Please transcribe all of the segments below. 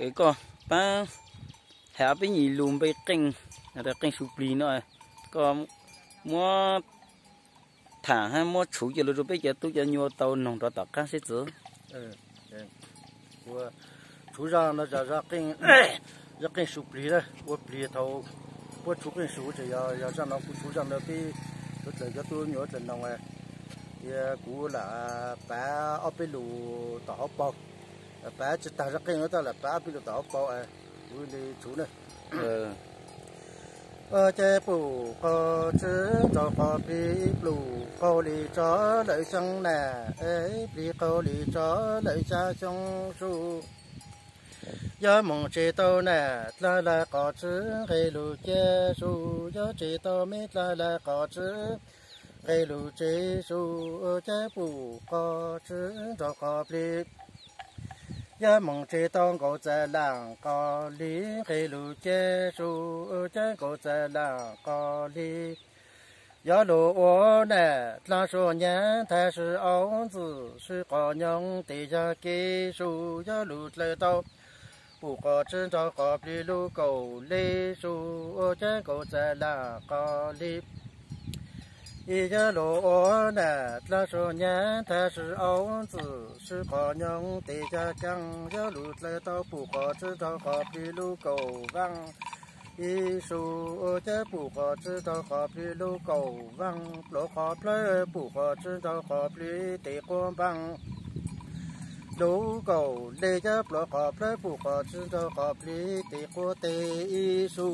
Koj pab hais ob peb nyuag lus npe qeej, qeej su plig no, koj muab tham hab muab tshuv coj lug rua peb cov tub cov nyuas tau noog rov tom qab seb txwv. Tshuv zaj no zaj qeej su plig na, ua plig thaum puab tshuv qeej su ces yog zaj no kuv tshuv zaj no peb suav dlawg cov tub nyuas dlawg noog. Ces kuv lam pav ob peb lus tom hauv paug, pav tsi tag zaj qeej tab lam pav ob peb lus tom hauv paug, kuv li tshuv na. Ces pum qos tsi nraug qos plig, pluj qaug li tsov lawm xyoo na, plig qaug li tsov lawm xya xyoo su. Yog moog tsi tau na, dlaag lawm qos tsi nqe lug cia su, yog tsi tau me dlaag lawm qos tsi nqe lug tsi su, ces pum qos tsi nraug qos plig. Yog moog tsi tau nkaus txav laam qos li nqe lug cia su, ces nkaus txav laam qos li. Yog lug ua na, dlaag suav nyab thaj sib aub ntxwm sib qos nyoog tes yog kev su, yog lug dlaag tau pum qos tsi nraug qos plig lug kaum li su, ces nkaus txav laam qos li. Yog lug ua na, dlaag suav nyab thaj sib aub ntxwm sib qos nyoog tes yog kaag, yog lug dlaag tau pum qos tsi nraug qos plig lug kaum vaaj ib su, ces pum qos tsi nraug qos plig lug kaum vaaj pluav qos plawg, pum qos tsi nraug qos plig tes quas npaag lug kaum li, ces pluav qos plawg pum qos tsi nraug qos plig tes quas tes ib su.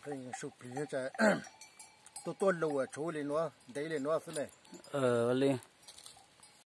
Pheej sub plig, tuaj tuaj lug tshuav li nuav, ntev li nuav xwb ne. Li